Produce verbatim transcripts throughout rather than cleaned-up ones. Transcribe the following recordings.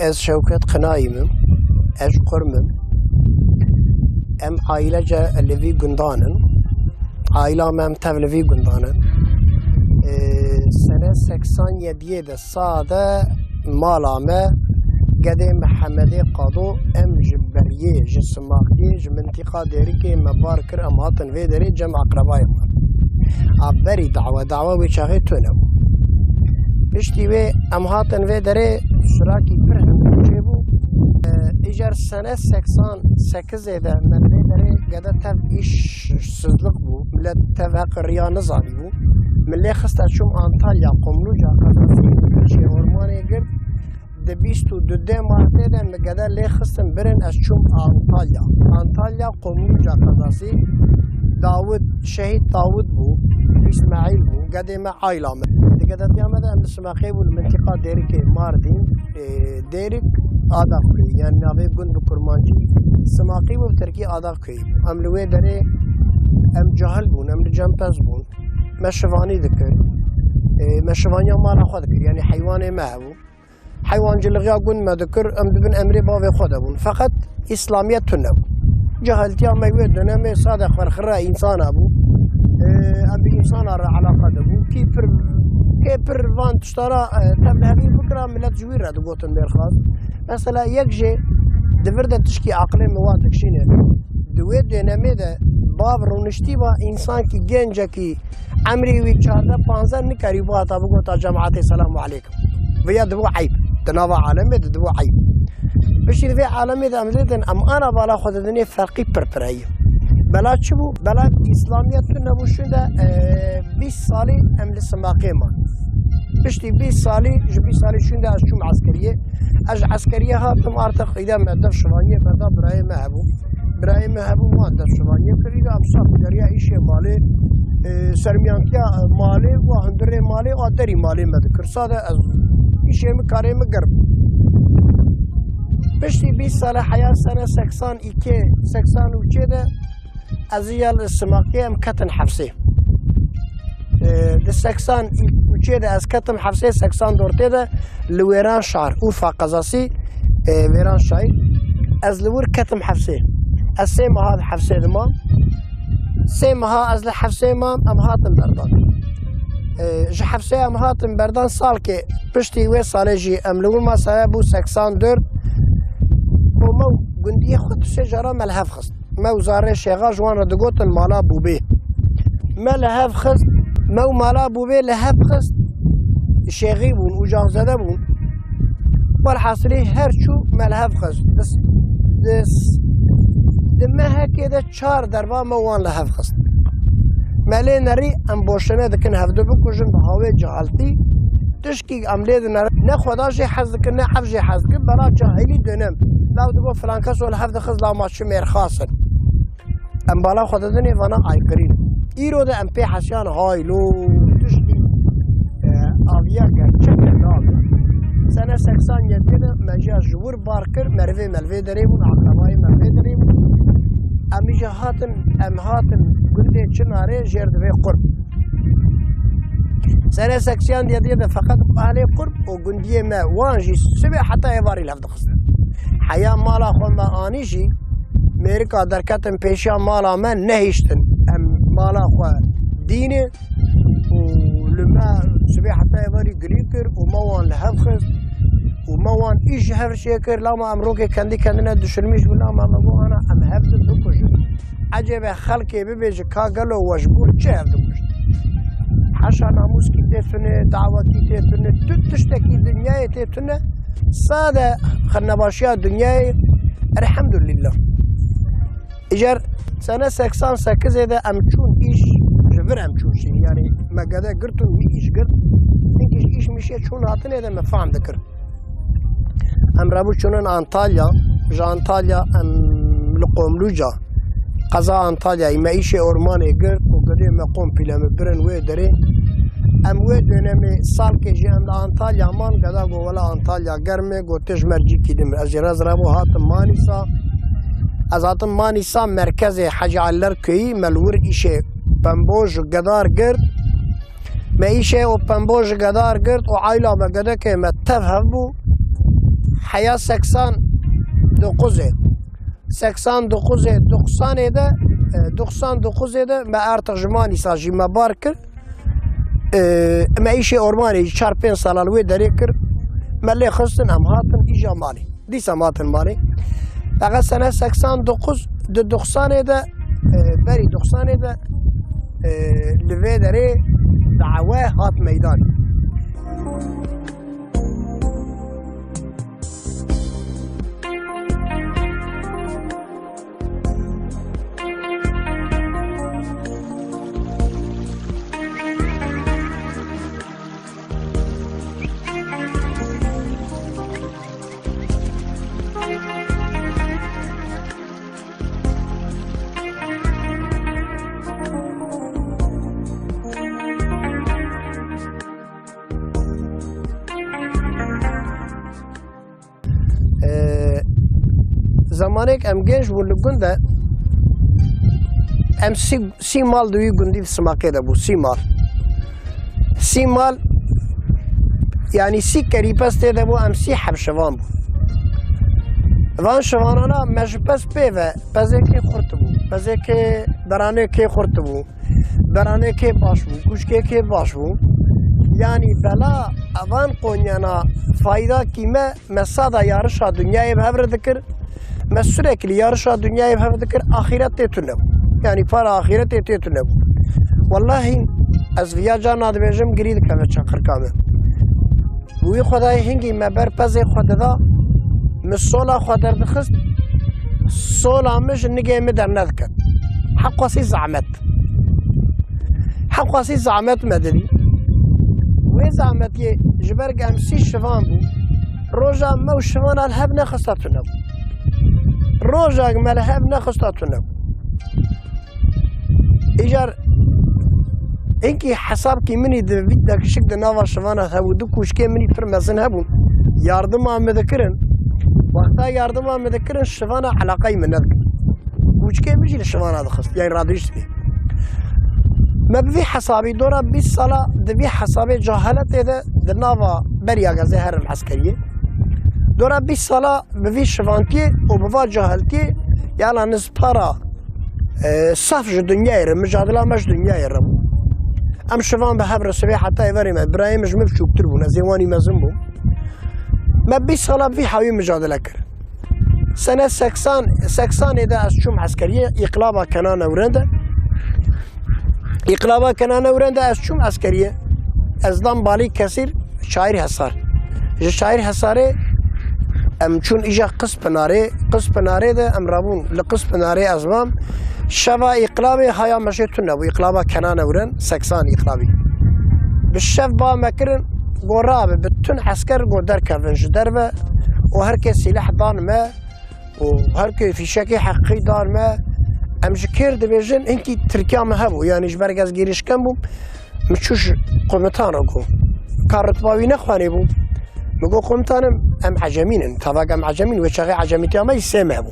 Ez Şewket Qinayî me. Ez Qurm im. Em aîlece li vî gundan in. Aîla me em tev li vî gundan in. Ee, sene seksan yediyê de sade mala me gedê Mihemedê Qado em ji Beriyê, ji Simaxiyê, ji mintîqa Dêrikê me bar kir, em hatin vê derê cem eqrebayê xwe. A berî dawa, dawa wê çaxê tune bû. Piştî wê em hatin vê derê, sirakî pir hindû çêbû. E, îcar sene seksan sekizê de me vê derê gede tev îşsizlik bû. Millet tev heq riya nizanîbû. Min lê xiste çûm Antalya, Qumluca, qezasî, îşê ormanê girt. Di bîst û du dê Martê de min gede lê xistin birin, ez çûm Antalya. Antalya Qumluca qezasî. Dawid, şehîd Dawid bû, Îsmaîl bû, gedê me, aîla me. Di gedetiya me de em li Simaxê bûn, li mintîqa Dêrikê, Mardîn, e, Dêrik, Adaxköyî, yani navê gund bi kurmancî Simaxî bû, bi tirkî Adaxköyî bû. Em li wê derê, em cahil bûn, em li cem pez bûn. Me şivanî dikir. E, me şivaniya mala xwe dikir, yani heywanê me hebû. Heywancilixiya gund me dikir, em di bin emrê bavê xwe de bûn. Feqet îslamiyet tune bû. Cahiltiya me wê dönemê sade xwerxire însana bû. Ee, em bi însana re eleqa de bû. Kî pir, kê pir van tişta re, e, tevlihevî bikira, millet ji wî re digotin mêrxas. Mesela yek jê di vir de tişkî aqilê min wa dikşîne. Di wê dönemê de bav rûniştî ba, însankî, gencekî, emrî wî çardeh panzdeh nikarî bihata bigota cemaetê selamu aleykum. Viya dibû eyb. Di nava alemê de dibû eyb. Piştî di vê alemê de em lê din, em ana bala xwe didinê ferqî pir pir heye. Bela çi bû? Bela îslamiyet tune bû şûnde, e, bîst salî em li Simaxê man. Piştî bîst salî, ji bîst salî şûnde ez çûm eskeriyê. Ez ji eskeriyê hatim, artık îde me dev şivaniyê berda birayê me hebû. Birayê me hebû, wan dev şivaniyê kir, îde em saf geriya îşê malê, e, sermiyantiya malê û hundirê malê û derî malê me dikir. Sade ez îşê min, karê min germ. Piştî bîst sale heya sene seksan iki, seksan üçê de ez ya li Simaxê em ketin hepsê. E, di seksan üçê de ez ketim hepsê, seksan dörtê de li Wêranşar, Urfa qezasî, e, Wêranşayî, ez li wir ketim hepsê. Ez sê meha di hepsê de mam. Sê meha ez li hepsê mam, em hatin berdan. E, ji hepsê em hatin berdan, salkê piştî wê salê jî em li wir masaya bû seksan dört. Û me gundiyê xwe tu sê cara me li hev xist. Me û zarê şêxa ji wan re digotin mala Bûbê. Me li hev xist, me û mala Bûbê li hev xist, şêxî bûn, ucaxzede bûn. Welhasilî her çû me li hev xist. Di, di, di mehekê de çar derba me wan li hev xist. Me lê nerî, em boşine dikin hevdu bikujin bi hawê cehaltî. Tişkî em lê dinere, ne xweda jê hez dikin, ne ev jê hez dikin, bela cahilî dönem. Law digo filan kes li hev dixist, law ma çi mêrxas in. Em bala xwe didinê vana aykırî ne. Îro de em pê hesiyan, hay lo, tişkî, e, aviya gerçek e nabê. Sene seksan yediyê de me jî ji wir bar kir, merivê me li vê derê bûn, akrabayê me li vê derê bûn. Em jî hatin, em hatin gundê Çinarê jêr divê Qurb. Sene seksan yediyê de feqet ahlê Qurb û gundiyê me wan jî sibê heta êvarî li hev dixistin. Heya mala xwe me anî jî, mêrika derketin pêşiya mala me nehiştin. Em mala xwe dînin û li me sibê heta êvarî girî kir û me wan li hev xist û me wan îş ji hev çêkir. Lama em rokê kendî kendine düşünmîş bû, lama me got, ana em hev din bikujin. Ecêbe xelkê bibêje ka gelo we ji bo çi hev dikujin? Heşa namûskî tê tune, dawekî tê tune, tu tiştekî dinyayê tê tune, sade xirnebaşiya dinyayê, elhemdulîllah. Îcar sene seksan sekizê de em çûn îş, ji vir em çûn şîn. Yanî me gede girtin, wî îş girt. Hinkî ji îş mişê çûn hatinê de me fehm dikir. Em rebû çûnin Antalya, ji Antalya em li Qomluca, qeza Antalyayê me îşê ormanê girt û gedê me kompîle me birin wê derê. Em wê dönemê salkê jî em li Antalya man, geda got, wela Antalya germ e, got, tu ji me cîkî din. Ez jî rez rebû hatim Manîsa. Ez hatim Manîsa, merkezê Hecî Alîler köyî, me li wir îşê pemboj û gedar girt. Me îşê û pemboj û gedar girt û ayla me gedekê me tev hev bû. heya seksan dokuzê. Seksan dokuzê, doxsanê de, e, doxsan dokuzê de me artık ji Manîsa jî me bar kir. E, me îşê ormanê jî çar pênc sala li wê derê kir. Me lê xistin, em hatin îja malê. Dîsa me hatin malê. Feqet sene seksan dokuz, di doxsanê de, e, berî doxsanê de, e, li vê derê dawe hat meydanê. Ee, Zamanêk em genç bûn li gund de, em sî, sî mal di wî gundî di simakê de bû, sî mal. Sî mal, yanî sî kerî pez tê de bû, em sî heb şivan bûn. Van şivanana me ji pez pê ve, pezêkê xurt bû, pezêkê beranêkê xurt bû. Beranêkê baş bû, kûçkêkê baş bû. Yanî bela evan qonyana fayda kî me, me sada yarişa dinyayê bi hev re dikir. Me sürekli yarişa dinyayê bi hev dikir, axîret tê tune bû. Yanî para axîretê tê tune bû. Wellahî ez viya carna dibêjim, girî dikeve çaqirka min. Bi wî xwedayê hingî me ber pezê xwe dida, min sola xwe derdixist, sola min ji nigê min dernediket. Heqwasî zehmet. Heqwasî zehmet me didî. Wê zehmetiyê ji ber ku em sî şivan bû, roja me û şivana li hev nexista tune bû. Roja me li hev nexista tune bû. Îcar hinkî hesabkî min î di vî dekişik di nava şivana hebû, du kûçkê min î pir mezin hebûn. Yardima min dikirin. Wexta yardima min dikirin, şivana eleqeyî min nedikirin. Kûçkê min jî li şivana dixist, yanî radihişt bê. Me bi vî hesabî dora bîst sala di vî hesabê cehaletê de di nava beriya gezê herin eskeriyê. Dora bîst sala bi vî şivantiyê û bi va ceheltiyê, yala niz para, e, saf ji dinyayê re, micadila me ji dinyayê re bû. Em şivan bi hev re sibê heta êvarê me, birayê min ji min biçûktir bûn, ez ê wanî mezin bûm. Me bîst sala bi vî hawî micadile kir. Sene seksan, seksanê de ez çûm eskeriyê, Îqlaba Kenan Ewren de. Îqlaba Kenan Ewren de ez çûm eskeriyê. Ez dam balî kesîr Şair Hesar. Ji Şair Hesarê em çûn îja Qizpinarê. Qizpinarê de em rabûn. Li Qizpinarê ez mam. Şeva îqlabê haya me jê tune bû. Îqlaba Kenan Ewren, seksan îqlabî. Bi şev ba me kirin, go rabe, bütün esker go derkevin ji derve û her kes sîleh dan me. û her ku fîşekê heqî dan me, em ji kêr dibêjin, hinkî tirkiya me hebû, yanî ji ber ez gêrîşken bûm, min çû ji komitana got, ka rutba wî nexwanê bû. Min got, komitanim, em ecemî nin, tavak em ecemî nin, wê çaxê ecemîtiya me jî sê meh bû.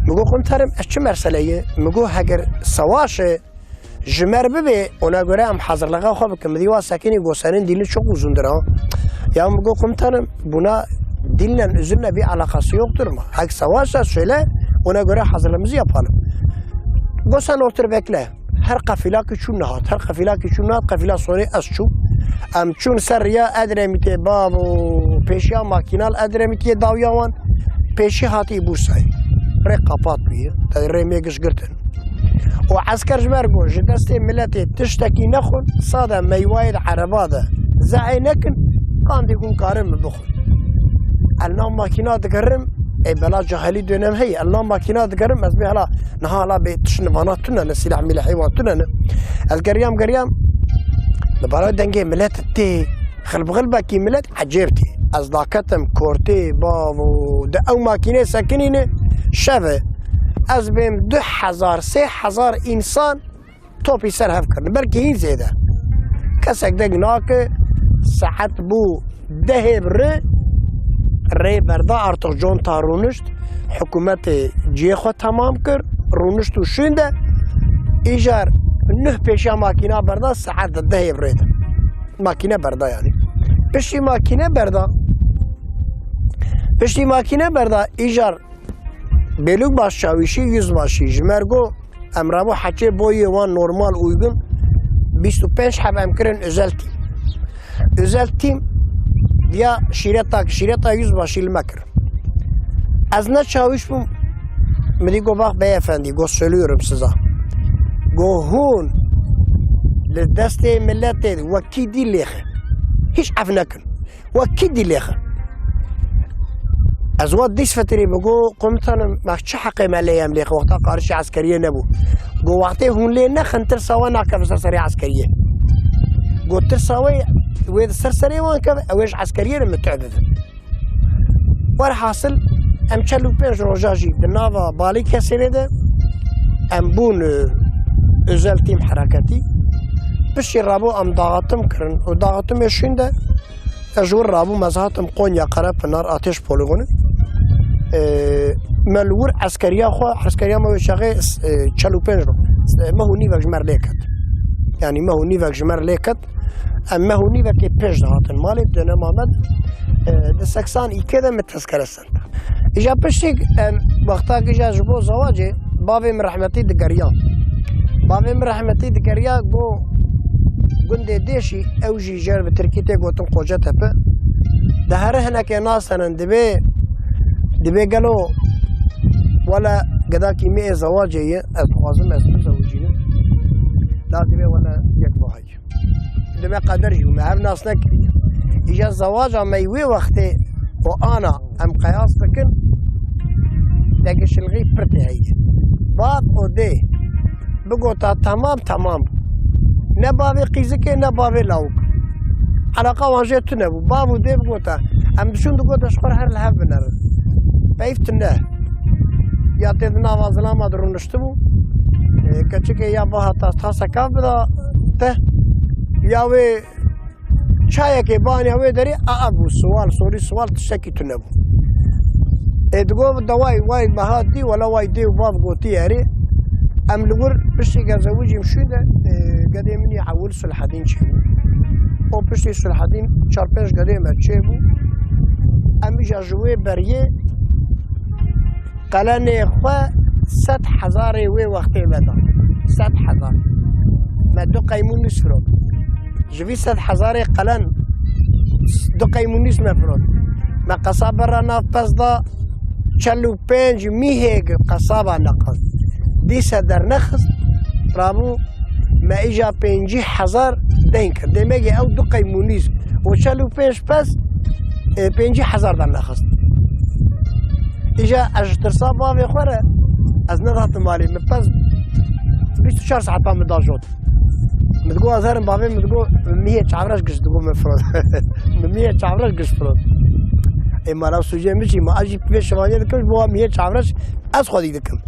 Min got, komitanim, ez çi mersele ye? Min got, heger sewaş e, ji me re bibê, ona göre em hazırlığa xwe bikin. Min dî wa sekinî, go senin dilin çok uzundur ha. Ya min got, komutanım, buna dille üzümle bir alakası yoktur mu? Hak savaşsa söyle, ona göre hazırlığımızı yapalım. Go sen otur bekle. Her qefîla ki çû nihat, her qefîla ki çû nihat, qefîla sonê ez çû. Em çûn ser riya Edremitê, bavo, pêşiya makîna li Edremitiyê dawiya wan, pêşî hatî Bursayê. Rê qapat bûye, te rê mêgiş girtin. û esker ji ber ku ji destê miletê tiştekî nexwin, sade meywayê di ereba de zehê nekin, qandê ku karin min bixwin. El nav makîna digerim, ê bela cahilî dönem heye, el nav makîna digerim, ez bê hala, niha hala bê tişt nivana tune ne, sîleh mîlehê wan tune ne. Ez geriyam, geriyam, li bara dengê milet tê, xilbixilbekî milet ecêb tê. Ez daketim kortê, bavo, di ew makînê sekinîne, şev e. Ez bêm du hezar, sê hezar însan topî ser hev kirin. Belkî hîn zêde. Kesek deng nake, saet bû dehê bi rê, rê berda artık conta rûnişt. Hikûmetê cihê xwe temam kir, rûnişt û şûnde. Îcar nuh pêşiya makîna berda, saet di dehê bi rê de. Makîne berda yanî. Piştî makîne berda, Piştî makîne berda îcar Bêlûk Başçawîşî, Yüzbaşî ji me re got, em rabû heçê boyê wan normal, uygun, bîst û pênc heb em kirin özel tim. Özel tim diya şîreta, şîreta yüzbaşî li me kir. Ez ne çawîş bûm, min dî got, "Bak beyefendi, got, söylüyorum size." Got, "Hûn li destê miletê wekî dî lêxe. Hiç ef nekin. Wekî dî lêxe." Ez wa dîs fetirî bi got, "Komutanım, bak çi heqê me lê em lêxe, wexta qarişê eskeriyê nebû." Got, "Wextê hûn lê nexin, tirsa we nakeve ser serê eskeriyê." Got, "Tirsa we, wê di ser serê wan keve, ew ê ji eskeriyê re min tu bibin." Werhasil, em çel û pênc roja jî di nava Balîkesêrê de em bûn, e, özel tim hereketî. Piştî rabû em dağıtım kirin. O dağıtımê şûn de ez ji wir rabûm, ez hatim Konya Karapinar Ateş Poligonu. E, me li wir eskeriya xwe, eskeriya me wê çaxê, e, çel û pênc ro. E, meh û nîvek ji me re lê ket. Yanî meh û nîvek ji me re lê ket. Em meh û nîvekê pêş dihatin malê, dönema me, e, di seksan îkê de min tezkere send. Îja piştî em wexta gija ji bo zewacê bavê min rehmetî digeriya. Bavê min rehmetî digeriya, got, gundê Dêşî, ew jî jer bi tirkî tê gotin Kocatepe. Di here hinekê nas henin, dibê, dibê gelo wele gedakî me ê zewacê ye, ez dixwazim ez bizewicînim. La dibê wele yek buhay. Dime qeder jî û me hev nas nekiriye. Îja zewaca me wê wextê û ana em qeyas bikin, degişilxî pir tê heye. Bav û dê bigota temam, temam bû. Ne bavê qîzikê, ne bavê lawik. Eleqa wan jê tune bû. Bav û dê bigota, em diçûn digot, ez ji xwe re her li hev binerin. Peyv tune. Ya tê di nava zilama de rûniştibû. E, keçikê ya biha ta, tasa kav bida te. Ya wê çayekê baniya wê derê, a, a bû, siwal, sorî siwal, tiştekî tune bû. E, digo, de way, way meha dî, wela way dê û bav gotî erê. Em li wir piştî gezewicîm şû de, e, gedê min yê ewil Sulhedîn çêbû. O piştî Sulhedîn çar pênc gedê me çêbû. Em îja ji wê beriyê Qelenê xwe sed hezarê wê wextê me da. Sed hezar. Me du qeymû nûs firot. Ji vî sed hezarê qelen du qeymû nûs me firot. Me qesab berra nav pez da, çel û pênc mîhêk qesaba neqist. Dîse dernexist, rabû me îja pêncî hezar deyn kir. Demekê ew du qeymû nîz û çel û pênc pez, e, pêncî hezar dernexist. Îja ez ji tirsa bavê xwe re ez nedatim malê. Min pez bîst û çar saeta min da jot. Min digo ez herim bavê min digo, min mîhê çavreş giş digo min firot. Min mîhê çavreş giş firot. Ê mala sûcê min jî, ma ez jî pê şivaniyê dikim, ji bo mîhê çavreş ez xwedî dikim.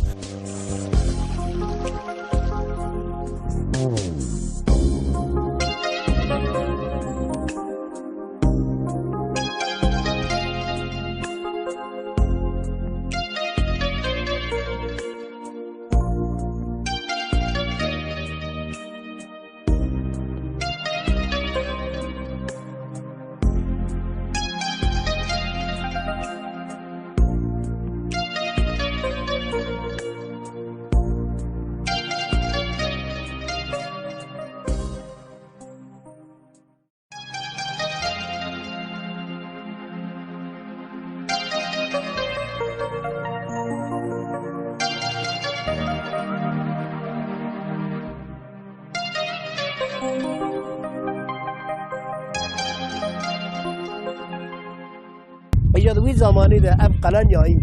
Îja di wî zamanî de ev qelen yayîn,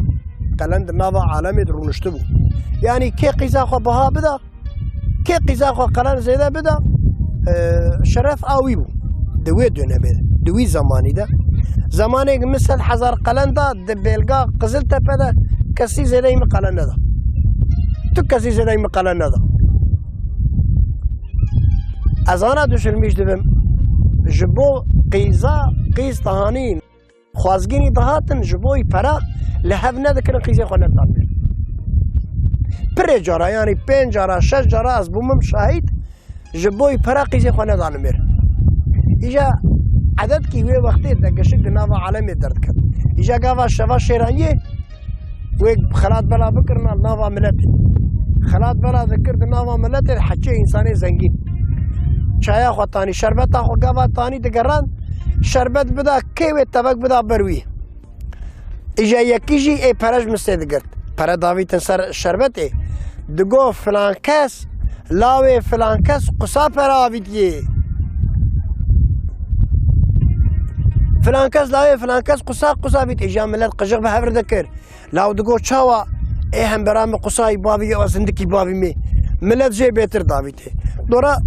qelen di nava alemê de rûniştibû. Yanî kê qîza xwe biha bida, kê qîza xwe qelen zêde bida, e, şeref a wî bû. Di wê dönemê de, di wî zamanî de. Zamanê min sed hezar qelen da di belga Qiziltepe de, kesî zêdeyî min qelen neda. Tu kesî zêdeyî min qelen neda. Ez ana duşilmîş dibim. Ji bo qîza, qîz dihanîn. Xwazgînî dihatin ji bo wî pera li hev nedikirin, qîzê xwe nedidane. Pirê cara, yanî pênc cara, şeş cara ez bûmim şahîd, ji bo wî pera qîzê xwe nedane mêr. Îja edetkî wê wextê de gişik di nava alemê derdiket. Îja gava şeva şêraniyê wê xelat bela bikirina nava miletê. Xelat bela dikir di nava miletê, heçê însanê zengîn. Çaya xwe tanî, şerbeta xwe gava tanî digeran, şerbet bida kê wê tevek bida ber wî. Îja yekî jî ê pere ji mistê digirt. Pere davîtin ser şerbetê. Digo filan kes, lawê filan kes qusa pere avîtiye. Filan kes lawê filan kes qusa, qusa avît. Îja milet qijix bi hev re dikir. Law digo çawa ê hembera min qusayî bavî ya zindikî bavî me. Milet jê bêtir davîtê. Dora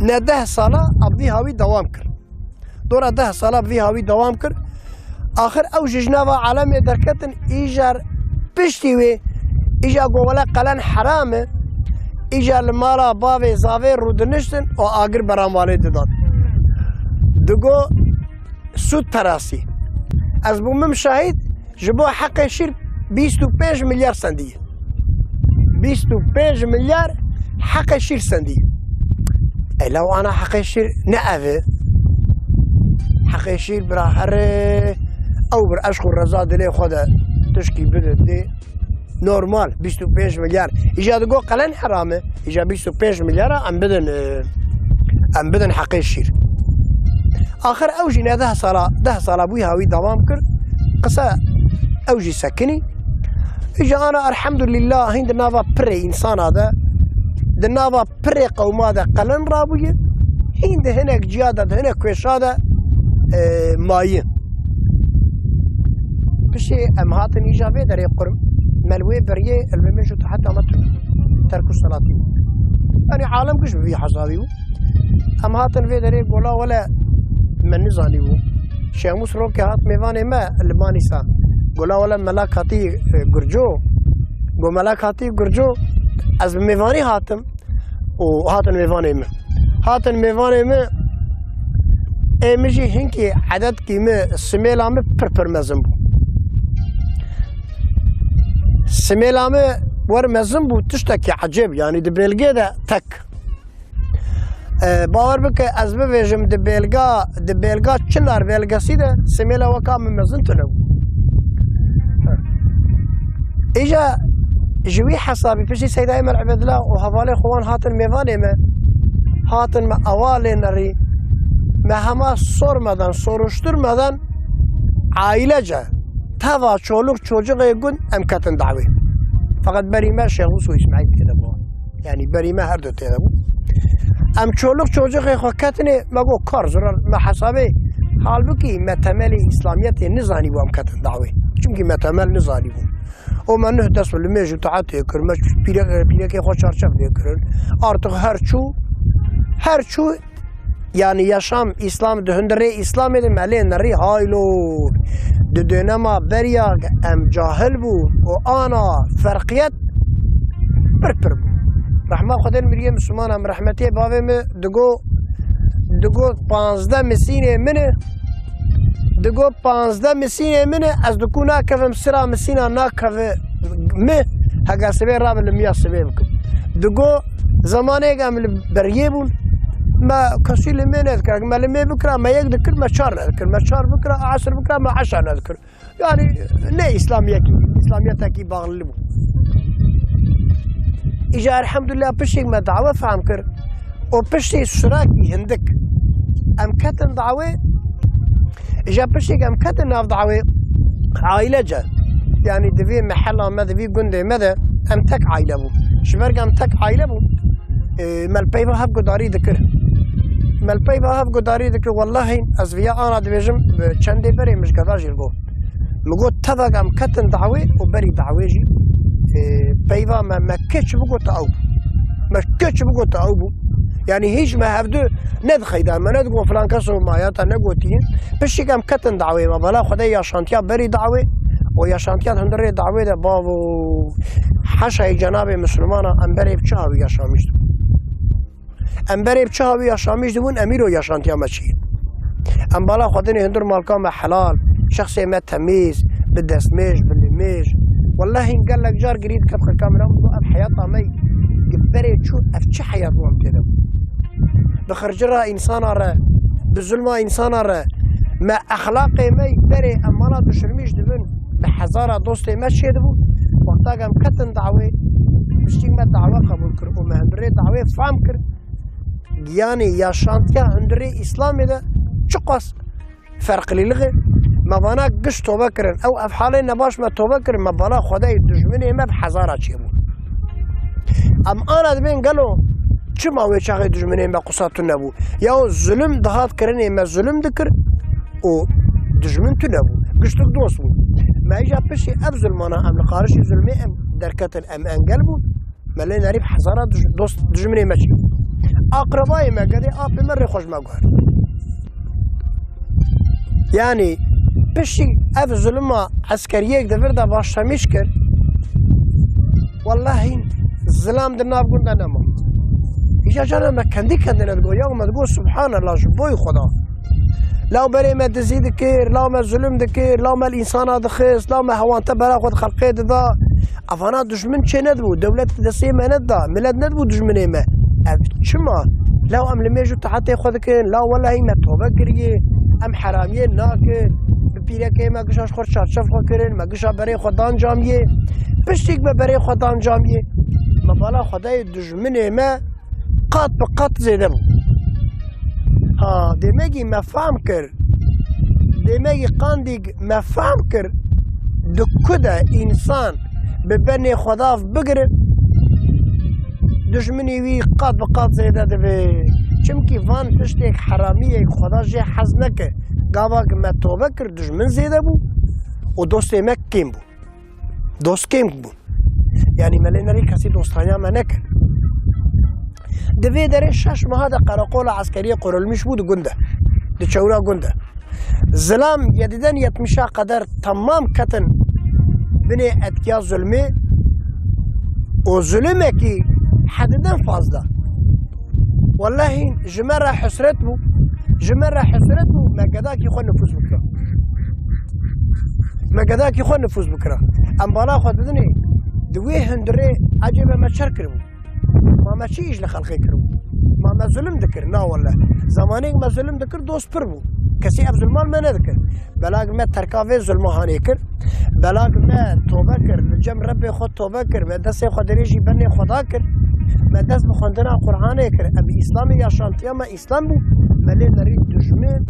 ne deh sala a bi vî hawî dewam kir. Dora deh sala bi vî hawî dewam kir. Axir ew ji ji nava alemê derketin, îjar piştî wê, îja go wele qelen heram e, îja li mala bavê zavê rûdiniştin û agir beramvalê didan. Digo sûd perastî. Ez bûm min şahîd, ji bo heqê şîr bîst û pênc milyar sendî. Bîst û pênc milyar heqê şîr sendî. E, law ana heqê şîr ne ev e. Heqê şîr bira here ew bir eşq û reza dilê xwe de tişkî bide dê. Normal, bîst û pênc milyar. Îja digo qelen heram e. Îja bîst û pênc milyara em bidin, e, em bidin heqê şîr. Axir ew jî ne deh sala, deh sala bû hawî dewam kir. Qise ew jî sekinî. Îja ana elhamdulillah hîn di nava pirê însana de, di nava pirê qewma de qelen rabûye. Hîn di hinek ciya de, di hinek kuêşa de, e, maye. Piştî em hatin îja vê derê qurim, me li wê beriyê li vê mêj û heta me tune. Terk û selatî bû. Yanî alem giş bi vî hesabî bû. Em hatin vê derê gola wele me nizanî bû. Şêxmûs rokê hat mêvanê me li Manîsa. Gola wele melak hatî, e, Gurco. Go melak hatî Gurco, ez bi mêvanî hatim. Û hatin mêvanê min. Hatin mêvanê min, ê min jî hinkî edetkî min, simêla min pir pir mezin bû. Simêla min wer mezin bû, tiştekî ecêb, yanî di bêlgê de tek. E, bawer bike, ez bivêjim di bêlga, di bêlga Çinar belgesî de simêla weka min mezin tune bû. Îja ji wî hesabî piştî Seyda Emel Ebedila û hevalê xwe wan hatin mêvanê me, hatin me ewa lê nerî, me hema sormeden, soruşturmeden ailece, teva çoluk çocuğê gund em ketin dawê. Feqet berî me Şêxûs û Îsmaîl tê de bû. Yanî berî me her du tê de bû. Em çoluk çocuğê xwe ketinê, me got kar zirar, me hesabê. Halbukî me temelê Îslamiyetê nizanî bû em ketin dawê. Çimkî me temel nizanî bû. Û me nuh dest bi limêj û taetê kir, me pîre-, pîrekê xwe çarçev lê kirin. Artık her çû, her çû, yanî yaşam Îslam, di hundirê Îslamê de me lê nerî haylo. Di dönema beriya em cahil bû û ana ferqiyet pir pir bû. Rehma Xwedê li miriyê Misliman em rehmetiyê bavê min digo, digo panzdeh misînê min e. Digo panzdeh misînê min e, ez diku nakevim sira misîna nakeve mi, hega sibê rabe li miya sibê bikim. Digo zemanêk em li beriyê bûn, me kesî li mê nedikir. Me li mê bikira, me yek dikir, me çar nedikir. Me çar bikira, esir bikira, me eşa nedikir. Yani ne İslamiyetki, İslamiyeteki bağlı bu. Îca elhamdülillah piştîk me dawe fehm kir. O piştî surakî hindik. Em ketin dawe, îca piştîk em ketin nav dawe ailece. Yani divî mehela me, divî gundê me de em tek aile bû. Ji ber em tek aile bû, e, me li peyva hev gudarî dikir. Me li peyva hev gudarî dikir. Wellahî ez viya ana dibêjim, bi çendê berê min ji geda jî li got. Min got, tevek em ketin dawê û berî dawê jî, e, peyva me, me kê çi bigot ew bû. Me kê çi bigot ew bû. Yani hîç me hevdu nedixeydan, me nedigot filan kes û me ya te negotiye. Piştîk em ketin dawê me, bela Xwedê yaşantiya berî dawê û yaşantiya hundirê dawê de bavo, haşayê cenabê Mislimana em berê bi çi hawî yaşamîş dibûn. Em berê bi çi hawî yaşamîş dibûn, em îro yaşantiya me çi ye? Em bala xwe dinê hundir malka me helal, şexsê me temîz, bi destmêj, bi limêj. Wellahî gelek car girî dike bi xirka min, em ev heyata me berê çû, ev çi heyat wan tê de bû? Bi xircira însana re, bi zulma însana re, me exlaqê me berê em Duşirmîş dibin, bi hezara dostê me çêdibû. Wexta em ketin dawê, piştî me dawa qebûl kir û me hundirê dawê fam kir. Giyanê yaşantiya hundirê Îslamê de çiqas ferqlîlixê. Me vana giş tobe kirin. Ew ev halê nebaş me tobe kirin. Me bala Xwedayê dijminê me bi hezara çêbû. Em ana dibên gelo çima wê çaxê dijminê me qusa tune bû? Ya o zulm dihat kirinê me zulm dikir û dijmin tune bû. Giştik dost bû. Me îja piştî ev zulmana em li qarişî zulmê em derketin, em engel bûn. Me lê nerî bi hezara duj-, dost dijminê me çî. Aqrebayê me, gedê apê me rê xwe ji me guhert. Yani piştî ev zulma eskeriyek di vir de başlamiş kir. Wallahî zilam di nav gunda nema. Îca cara me kendi kendine digo, ya me digo, Subhanallah, ji boy Xweda. Law berê me dizî dikir, law me zulm dikir, law me li însana dixist, law me hewante bera xwe di xelqê dida. Evana dijmin çê nedibû, dewlet destê me nedida, milet nedibû dijminê me. Ev çima? Law em li mêj û taetê xwe dikin, law welehî me tobe kiriye, em heramiyê nakin, bi pîrekê me gişa ji xwe çarçev xwe kirin, me gişa berê xwe dan camiyê. Piştîk me berê xwe dan camiyê. Me bala Xwedayê dijminê me qat bi qat zêde bû. Ha, demekî me fam kir. Demekî qandîk me fam kir. Di ku de însan bi benê Xweda bigire, dijminî wî qat bi qat zêde dibe. Çimkî van tiştêk heramiyek Xweda jê hez neke. Gava ki me tobe kir, dijmin zêde bû û dostê me kêm bû. Dost kêm bûn. Yanî me lê nerî kesî dostaniya me nekir. Di vê derê şeş meha de qereqola eskeriyê qurulmîş bû di gund de. Di çewra gund de. Zilam yediden yetmişa qeder temam ketin binê etkiya zulmê û zulmekî hediden fazla. Wellehî ji me re hesret bû. Ji me re hesret bû, me gedakî xwe nifûz bikira. Me gedakî xwe nifûz bikira. Em bala xwe didinê, di wê hundirê ecêbe me çer kiribû. Ma me çi îş li xelqê kiribû? Ma me zulm dikir? Na welle. Zamanêk me zulm dikir, dost pir bû. Kesî ev zulman me nedikir. Belak me terka vê zulma hanê kir. Belak me tobe kir, li cem Rebbê xwe tobe kir, me destê xwe dirêjî benê Xweda kir, me dest bi xwendina Qur'anê kir, em bi Îslamê yaşantiya me Îslam bû, me lê nerî dijmin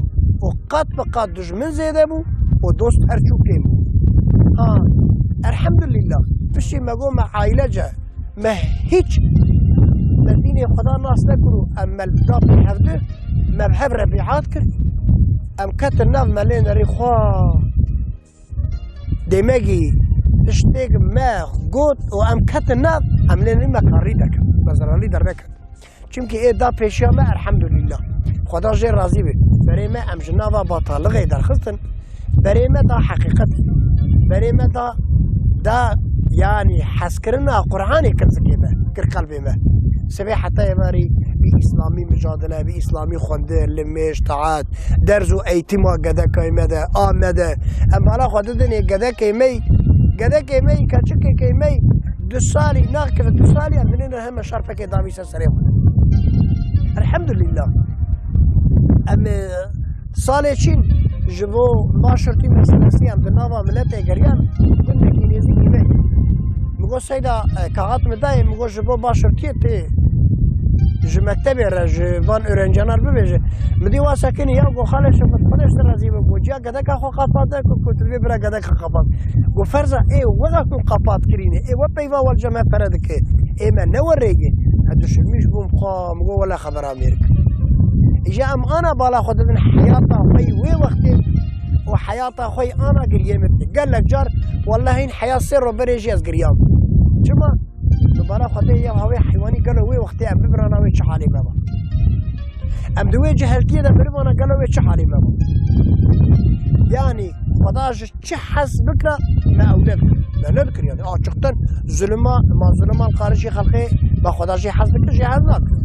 û qat bi qat dijmin zêde bû û dost her çû kêm bû. Ha, elhamdulillah, piştî me got me aîlece, me hîç me dînê Xweda nas nekir û em me li da pê hevdi, me bi hev re bîat kir, em ketin nav me lê nerî xwe. Demekî tiştêk me got û em ketin nav, em lê nî me karî derket, me zerarî dernekin. Çimkî ê da pêşiya me, elhamdulîllah. Xweda jê razî be. Berê me em ji nava batalixê derxistin. Berê me da heqîqet. Berê me da, da, yanî hezkirina Qur'anê kir zikê me, kir qelbê me. Sibê heta êvarî bi îslamî micadele, bi îslamî xwendin, limêj, taat, derz û eğitîma gedekayê me de, a me de. Em bala xwe didinê gedekê me yî, gedekê me yî, keçikekê me yî, du salî, naxkive du salî, em dinêne heme şarpekê davî ser serê xwe. Elhamdulillah. Em, e, salê çîn ji bo başûrtî meselesî em di nava miletê geriyan, gundekî nêzîkî me. Min got, Seyda, e, kaxat min dayê, min got, ji bo başûrtiyê tê ji mektebê re, ji van öğrenciyanan bibêje. Min dî wa sekinî ya, got, Xalê Şefqet, Xwedê ji te razî be, got, ciya gedeka xwe qapat neke, got, tu divê bira gedeka qapat. Got, ferza ê wexa ku qapat kirîne, ê we peyva wel cem me pere dike, ê me ne we rêge. Ez duşirmîş bûm xwe, min got, wele xebera mêrik. Îja em ana bala xwe didin heyata xwe yî wê wextê û heyata xwe yî ana giriyê min. Gelek car, wellehî heya sê ro berê jî ez giriyam. Çima? Dubara Xwedê ya hawê heywanî gelo wê wextê em bibirana wê çi halê me ba? Em di wê ceheltiyê de biribana gelo wê çi halê me ba? Yanî Xweda ji çi hez bikira me ew nedikir. Me nedikir yanî açıktan zulma, ma zulma li qarişî xelqê me Xweda jê hez dikir, jê hez nakir.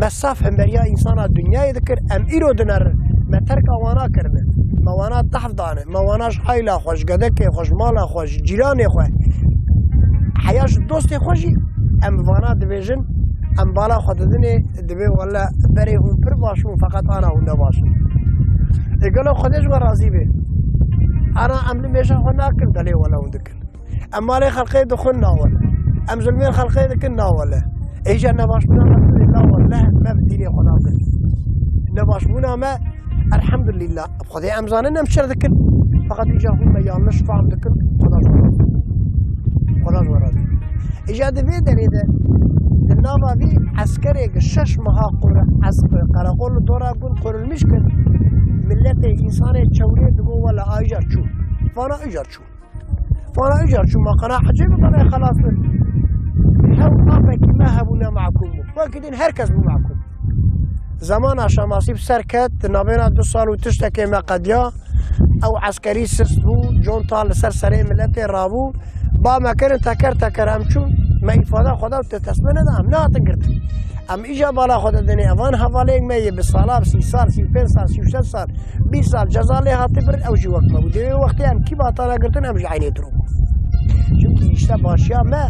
Me saf hemberiya însana dinyayê dikir, em îro dinerin. Me terka wana kirine. Me wana dehf dane. Me wana ji aîla xwe, ji gedekê xwe, ji mala xwe, ji cîranê xwe. Heya ji dostê xwe jî em vana dibêjin, em bala xwe didinê, dibê wele berê hûn pir baş bûn, feqet ana hûn ne baş in. Gelo Xwedê ji we razî be. Ana em li mêja xwe nakin, belê wele hûn dikin. Em malê xelkê dixwin, na wele. Em zilmê xelkê dikin, na wele. Êja nebaşbûna me, na wele, me bi dînê xwe nakin. Nebaşbûna me, elhamdulillah. Xwedê em zanin em şer dikin. Feqet êja hûn me yanlış fehm dikin. Xweda ji we razî. Xweda ji we razî. Îja di vê derê de, di nava vî eskerê ki şeş meha qur-, esk-, qereqol li dora gund qurulmîş kir, miletê, însanê çewrê digo wele a îcar çû. Vana îcar çû. Vana îcar çû, ma qena ecêb bana xelas bir. Hew apekî me hebûne mahkûm bû. Wekî din her kes bû mahkûm. Zemana Şamasî bi ser ket, di navbêna du sal û tiştekê me qediya, ew eskerî sist bû, conta li ser serê miletê rabû. Ba me kirin teker teker em çûn, me îfada xwe da û te tesmê neda, em nehatin girtin. Em îja bala xwe de dinê, evan hevalêk me yê bi sala, bi sî sal, sî û pênc sal, sî û şeş sal, bîst sal ceza lê hatî birin, ew jî wek me bû. Dê wê wextê em kî batana girtin, em ji eynê dirû bû. Çimkî îşte başiya me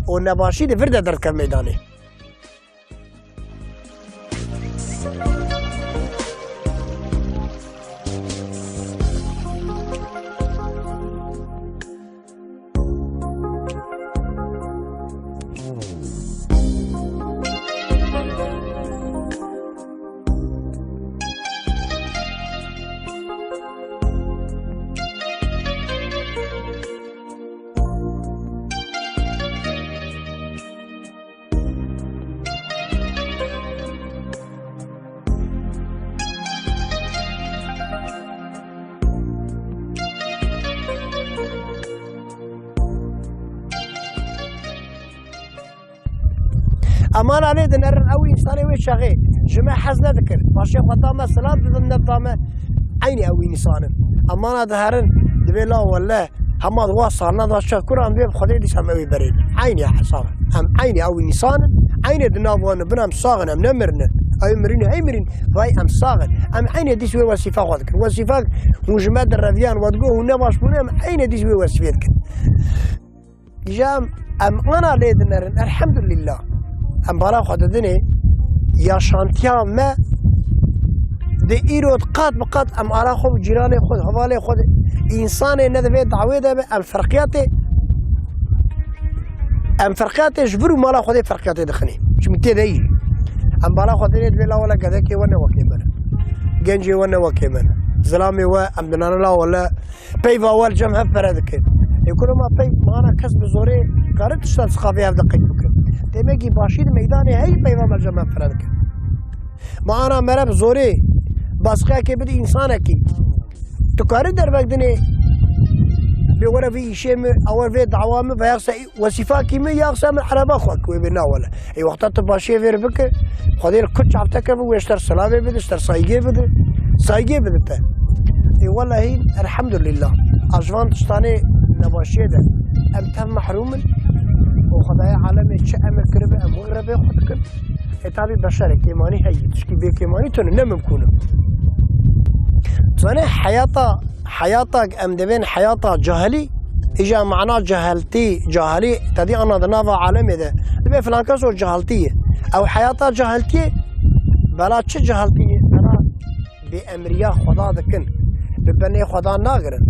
û nebaşî di vir de derdikeve meydanê. Emana lê dinerin, ew însanê wê çaxê ji me hez nedikir. Paşê xwe da me, silav didin, neda me, eynî ew însan in. Emana diherin, dibê la wele, hema di wa salna da çav kuran bê, bi Xwedê dîsa em ewê berê. Eynî hesab. Em eynî ew însan in, eynî di nav wan in, bin em sax in, em nemirine. Ew mirîn, hey mirîn, vay em sax in. Em eynî dîs wê wesîfa xwe dikin. Wesîfa hûn ji me direviyan, we digo hûn ne baş bûne, em eynî dîs wê wesîfê dikin. Îja em, em ana lê dinerin, elhamdulillah. Em bala xwe didinê, yaşantiya me di îro qat bi qat em ara xwe bi cîranê xwe, hevalê xwe de, însanê ne di vê dawê de be, em ferqiyatê, em ferqiyatê ji vir û mala xwe dê ferqiyatê dixinê. Çimkî tê de yî. Em bala xwe didinê, dibê la wele gedekê we ne wekê me ne. Gencê we ne wekê me ne. Zilamê we em dinane la wele Peyva we li cem hev pere dikin. Ê kuro ma peyv, ma ana kes bi zorê kare tişta sixavê hev de qeyd bikin. Demekî başî di meydanê heyî peyva me li cem hev pere dikin. Ma ana mere bi zorê basqiyakê bide însanekî. Tu karî derbek dinê bê were vê îşê min, a were vê dawa min veya se wesîfakî min ya se min ereba xwe ku wê bê na wele. Ê wexta tu başiyê vê bike, Xwedê li kut çav te keve, wê ji te silavê bide, ji te saygê bide. Saygê bide te. Ê welehî, elhamdulillah. A ji van tiştanê nebaşiyê de. Em tev mehrûm in. Û Xwedaya alemê çi emir kiribe, em wek revê xwe dikin. Ê tabî beşerek kêmanî heye. Tişkî bê kêmanî tune, ne mimkûn e. Zanê heyata Heyata em dibên heyata cahilî, îja mana ceheltî, cahilî, te dî ana di nava alemê de. Dibê filan kes o ceheltî ye. Ew heyata ceheltiyê, bela çi ceheltî ye? Bela bêemriya Xweda dikin. Bi benê Xweda nagirin.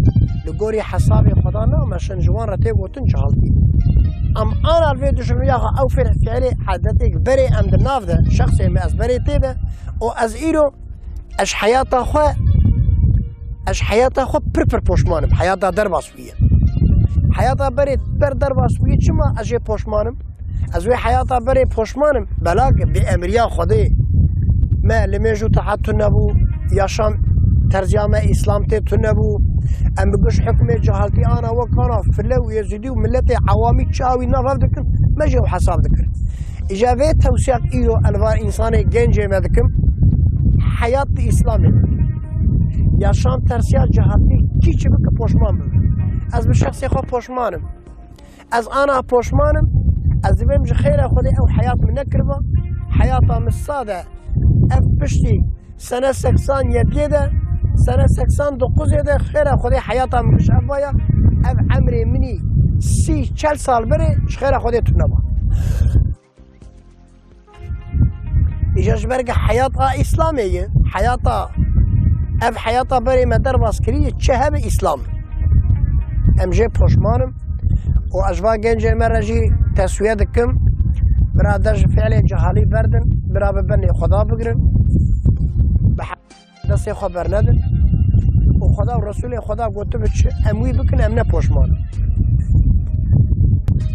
Li gorî hesabê Xweda nameşin, ji wan re tê gotin ceheltî. Em ana li vê duşmeniya xwe ew fê-, fiilê edetêk berê em di nav de, şexsê me ez berê tê de, û ez îro Ez heyata xwe, ez heyata xwe pir pir poşman im. Heyata derbas bûye. Heyata berê ber derbas bûye. Çima ez jê poşman im? Ez wê heyata berê poşman im. Belak bêemriya Xwedê me li mêj û tahat tune bû. Yaşam terziya me Îslam tê tune bû. Em bi giş hukmê cehaltî ana wek ana file û êzidî û miletê ewamî çi awî nav hev dikin, me jê ew hesab dikir. Îja vê tewsiyak îro elvar însanê gencê me dikim, heyat di Îslamê de. Yaşam tersiya cehatî kî çi bike poşman bibe. Ez bi şexsê xwe poşman im. Ez ana poşman im. Ez dibêm ji xêra Xwedê ew heyat min nekiriba. Heyata min sade ev piştî Sene seksan yediyê de, sene seksan dokuzê de xêra Xwedê heyata min giş ev baya, ev emrê min î sî çel sal berê ji xêra Xwedê tune ba. Îja ji ber ke heyata Îslamê ye, heyata Ev heyata berê me derbas kiriye çi hebe Îslam. Em jê poşman im û ez va gencên me re jî teswiye dikim. Bira de ji fiilê cehalî berdin, bira bi benê Xweda bigirin. Bi he-, destê xwe bernedin. Û Xweda û Resulê Xweda gotibi çi em wî bikin, em ne poşman in.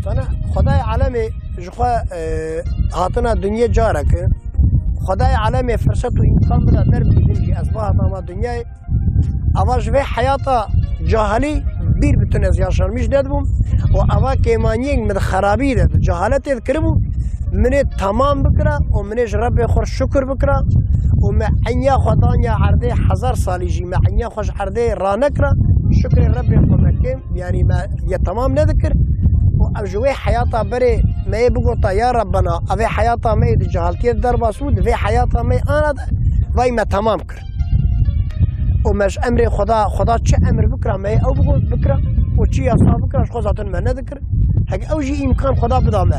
Sana Xwedayê alemê ji xwe, e, hatina dinyê careke. Xwedayê alemê firset û îmkan bida derbikî din jî ez bihatama dinyayê. Ava ji vê heyata cahelî bîr bi tune ez yaşanmış nedibûm. Û ava kêmaniyên min di xerabî de, di cehaletê de kiribû, min ê temam bikira û min ê ji Rebbê xwe şukir bikira û me enya xwe danya erdê hezar salî jî me enya xwe ji erdê ranekira, şukrê Rebbê xwe me kêm, yanî me yê temam nedikir. Û ev ji wê heyata berê me yê bigota, ya Rebbena, ev ê heyata me yê di cehaltiyê de derbas bû, di vê heyata me yê ana de vay me temam kir. Û me ji emrê Xweda, Xweda çi emr bikira, me yê ew bigot bikira û çi yasa bikira, ji xwe zaten me nedikir. Heke ew jî îmkan Xweda bida me.